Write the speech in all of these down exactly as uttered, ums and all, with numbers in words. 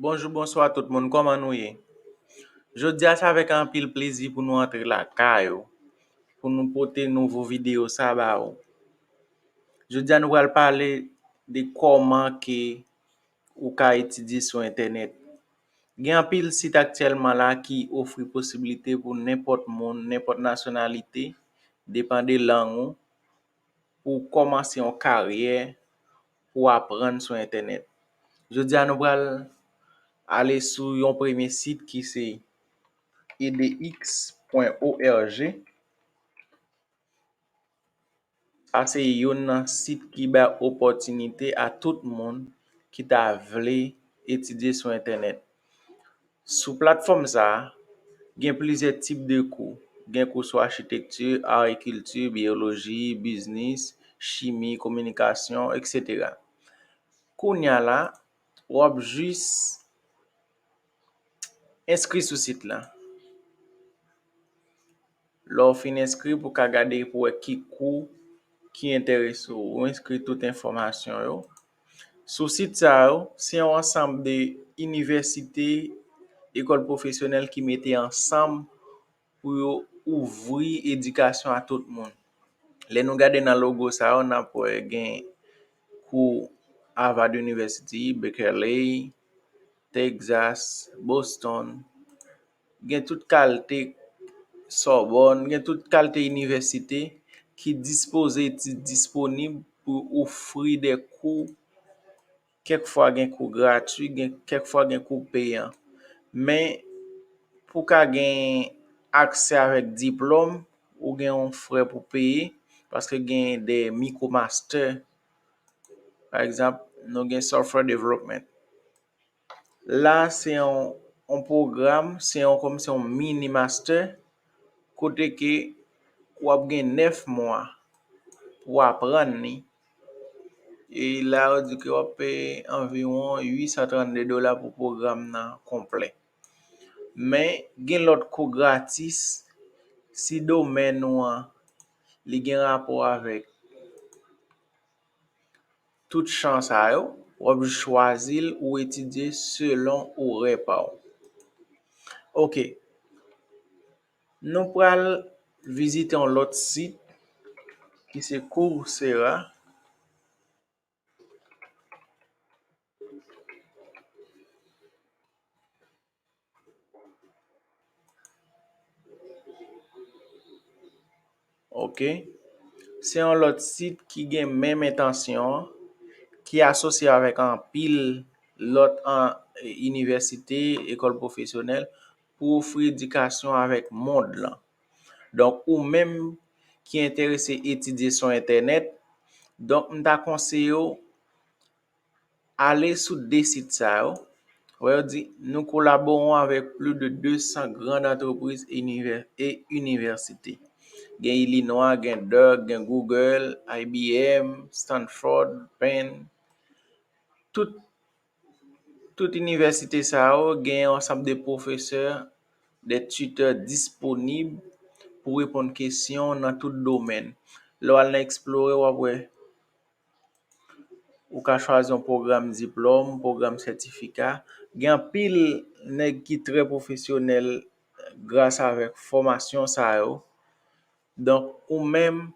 Bonjou, bonswa tout moun, kòman nou ye? Jodi a, se avèk anpil plezi pou nou antre lakay ou, pou nou pote nouvo videyo sa ba ou. Jodi a, nou pral pale de kòman ke ou ka etidye sou entènèt. Gen anpil sit aktyèlman la ki ofri posiblite pou nenpòt moun, nenpòt nasyonalite, depan de lang ou, pou w kòmanse yon karyè pou w aprann sou entènèt. Jodi a, nou pral ale sou yon premye sit ki se edx pwen org. Sa se youn nan sit ki bay opòtinite a tout moun ki ta vle etidye sou entènèt. Sou platfòm sa a, gen plizyè tip de kou. Gen kou sou achitekti, agrikilti, biyoloji, biznis, chimi, kominikasyon, etsetera. Kounye a la, w ap jis enskri sou sit la. Lè w fin enskri, pou w ka gade pou w wè ki kou ki enterese w, ou enskri tout enfòmasyon yo. Sou sit sa yo, se yon ansanm de inivèsite, ekòl pwofesyonèl ki mete ansanm pou yo ouvri edikasyon a tout moun. Lè nou gade nan logo sa yo, n ap wè gen kou Harvard University, Berkeley, Texas, Boston, gen tout kalte, Sorbonne, gen tout kalte inivèsite ki dispoze, ki disponib pou ofri de kou. Kèk fwa gen kou gratui, gen, kèk fwa gen kou peyan. Men, pou ka gen aksè avèk diplòm, ou gen yon frè pou peye, paske gen de micromaster. Pa egzanp, nou gen software development. La, se yon, yon pwogram, se yon, kòm se yon mini master, kote ke w ap gen nèf mwa pou w aprann li. E la, yo di ke w ap peye anviwon uit san trannde dola pou pwogram nan konplè. Men, gen lòt kou gratis si domèn ou an, li gen rapò avèk tout chan sa yo, w ap chwazi l, ou etidye selon orè pa w. Ok. Nou pral vizite yon lòt sit ki se Coursera. Ok. Se yon lòt sit ki gen menm entansyon an, ki asosye avèk anpil lòt an, inivèsite, ekòl pwofesyonèl, pou ofri edikasyon avèk mond lan. Donk, ou menm ki enterese etidye sou entènèt, donk, m ta konseye w ale sou de sit sa yo. Wè, yo di, nou kolaborons avec plus de deux cents grandes entreprises et univè-, et universités. Gen Illinois, gen Duke, gen Google, I B M, Stanford, Penn. Tout, tout inivèsite sa yo gen yon ansanm de pwofesè, de titè disponib pou reponn kesyon nan tout domèn. Lè w al nan Explore, w ap wè ou ka chwazi yon pwogram diplòm, pwogram sètifika. Gen anpil nèg ki trè pwofesyonèl gras avèk fòmasyon sa yo. Donk, ou menm,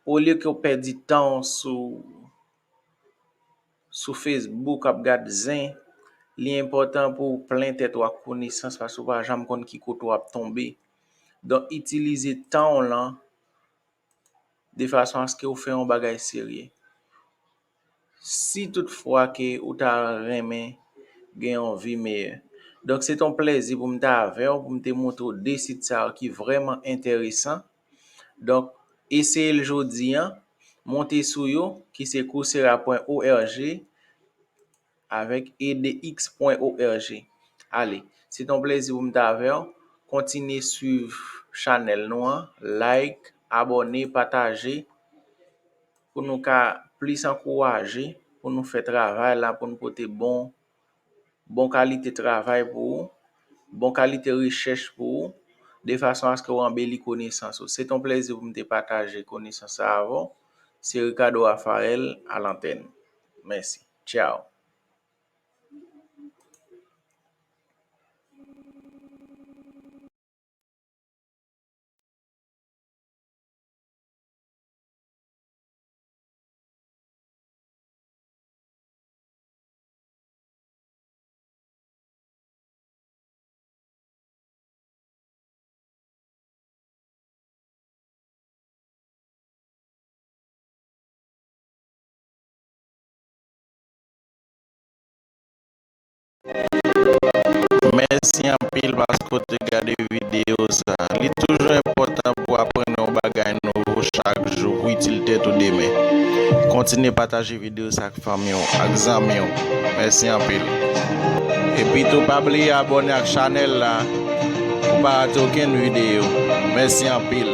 olye ke w pèdi tan w sou, sou Facebook ap gad zen, li enpòtan pou w plen tèt ou ak konesans, paske w pa janm konn ki kote w ap tonbe. Donk, itilize tan w lan de fason aske ou fè yon bagay serye. Si toutfwa ke ou ta renmen gen yon vi meyè. Donk, se t yon plèzi pou m te avè w, pou m te montre w de sit sa yo ki vrèman enteresan. Donk, eseye l jodi a, monte sou yo, ki se coursera pwen org avèk edx pwen org. Ale, se t yon plèzi pou m te avè w. Kontinye swiv chanèl nou an, like, abòne, pataje, pou nou ka plis ankouraje, pou nou fè travay la, pou nou pote bon, bon kalite travay pou ou, bon kalite rechèch pou ou, de fason aske w anbeli konesans ou. Se t yon plèzi pou m te pataje konesans sa avè w. Se Ricardo Raphaël a lantèn. Mèsi. Tchao. Mèsi anpil paske w te gade videyo sa. Li toujou enpòtan pou aprann yon bagay nouvo chak jou pou itil tèt ou demen. Kontinye pataje videyo sa ak fanmi w, ak zanmi w. Mèsi anpil. Epi tou pa bliye abòne ak chanèl la pou pa rate okenn videyo. Mèsi anpil.